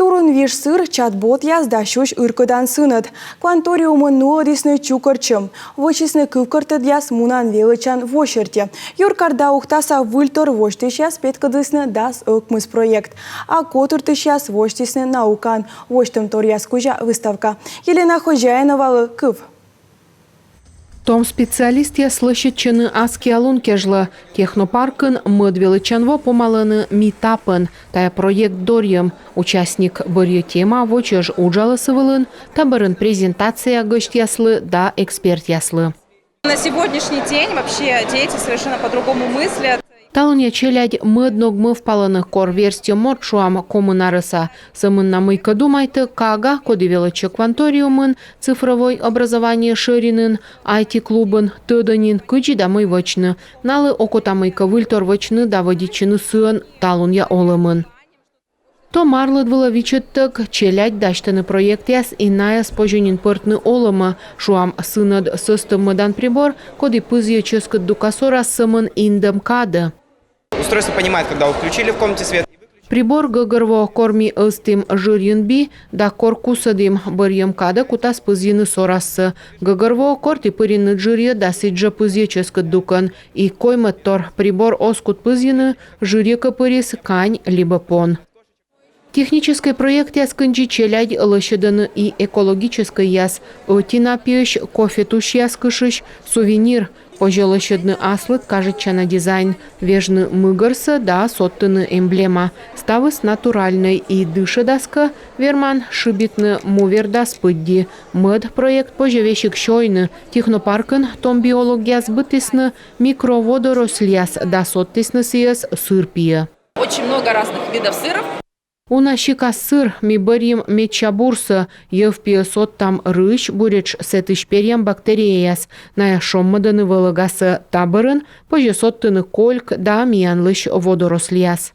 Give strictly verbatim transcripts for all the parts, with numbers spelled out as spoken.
Турун виж сыр, чат-ботъяс да сюсь ыркӧдан сынӧд. Кванториумын нуӧдісны чукӧртчӧм. Вӧчисны кывкӧртӧдъяс мунан велӧдчан во серти. Юркар да Ухтаса выльтор восьтысьяс петкӧдлісны дас ӧкмыс проект. А котыртысьяс восьтісны наукаын восьтӧмторъяс кузя выставка. Елена Хозяиновалы кыв. Том специалистъяс лӧсьӧдчӧны аскиа лун кежлӧ. Технопаркын мӧд велӧдчан во помалӧны митапӧн. Тайӧ проект дорйӧм. Участник бӧрйӧ тема, во чӧж уджалӧ сы вылын, та бӧрын презентация гӧсьтъяслы да экспертъяслы. На сегодняшний день вообще дети совершенно по-другому мыслят. Талунъя челядь мӧд ног мӧвпалӧны, кор верстьӧ морт, шуам, комын арӧса. Сӧмын на мыйкӧ думайтӧ, кага, коді велӧдчӧ Кванториумын, цифрӧвӧй образование шӧринын, айти-клубын, тӧдӧ нин, кыдзи да мый вӧчны. Налы окота мыйкӧ выльтор вӧчны да вӧдитчыны сыӧн талунъя олӧмын. Том арлыд вылӧ вичӧттӧг челядь дасьтӧны проектъяс, и найӧс позьӧ нин пӧртны олӧмӧ. Шуам, сынӧд сӧстӧммӧдан прибор, коді пызйӧ чӧскыд дука сорас сӧмын индӧм кадӧ. Устройство понимает, когда вы включили в комнате свет. Прибор гӧгӧрвоӧ, кор ми ӧзтім жырйын би да кор кусӧдім. Бӧрйӧм кадӧ кутас пызйыны сорассӧ. Гӧгӧрвоӧ, кор ті пыринныд жырйӧ да сідзжӧ пызйӧ чӧскыд дукӧн. И коймӧдтор: прибор оз кут пызйыны, жырйӧ кӧ пырис кань либӧ пон. Техническӧй проектъяс кындзи челядь лӧсьӧдӧны и экологическӧйяс. Ӧти на пиысь — кофе тусьяс кышысь сувенир. Позьӧ лӧсьӧдны аслыд кажитчана дизайн, вежны мыгӧрсӧ да содтыны эмблема. Ставыс натуральнӧй и дышӧдас кӧ, верман шыбитны му вердас пыдди. Мӧд проект позьӧ весиг сёйны. Технопаркын том биологъяс быдтісны микроводоросльяс да содтісны сійӧс сыр пиӧ. Очень много разных видов сыров. Уна сикас сыр. Ми бӧрйим медся бурсӧ. Йӧв пиӧ содтам рысь, буретш сэтысь перъям бактерияяс. Найӧ шоммӧдӧны вӧлӧгасӧ. Та бӧрын позьӧ содтыны кольк да миянлысь водоросльяс.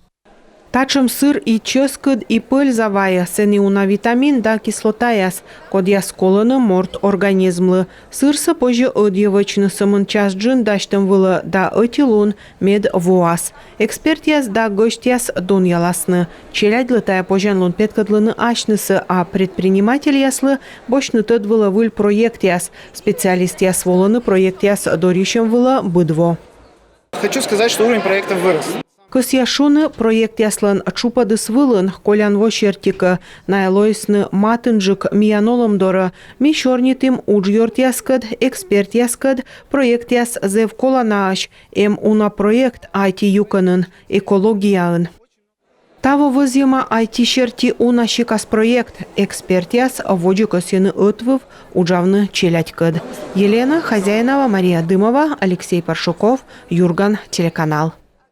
Татшӧм сыр и чӧскыд, и пӧльза вайӧ, сэні уна витамин да кислотаяс, кодъяс колӧны морт организмлы. Сырсӧ позьӧ ӧдйӧ вӧчны сӧмын час джын дасьтӧм вылӧ да ӧти лун, мед воас. Экспертъяс да гӧсьтъяс донъяласны. Челядьлы тайӧ позянлун петкӧдлыны асьнысӧ, а предпринимательяслы босьтны тӧд вылӧ выль проектъяс. Специалистъяс волӧны проектъяс дорйысьӧм вылӧ быд во. Хочу сказать, что уровень проектов вырос. Кӧсъя шуны, проектъяслӧн тшупӧдыс вылын, колян во серти кӧ. Найӧ лоисны матынджык миян олӧм дорӧ. Ми сёрнитім уджъёртъяскӧд, экспертъяскӧд. Проектъяс зэв коланаӧсь. Эм уна проект айти юкӧнын, экологияын. Таво вӧзйӧма айти серти уна сикас проект. Экспертъяс водзӧ кӧсйӧны ӧтвыв уджавны челядькӧд. Елена Хозяинова, Мария Дымова, Алексей Паршуков, «Юрган» телеканал.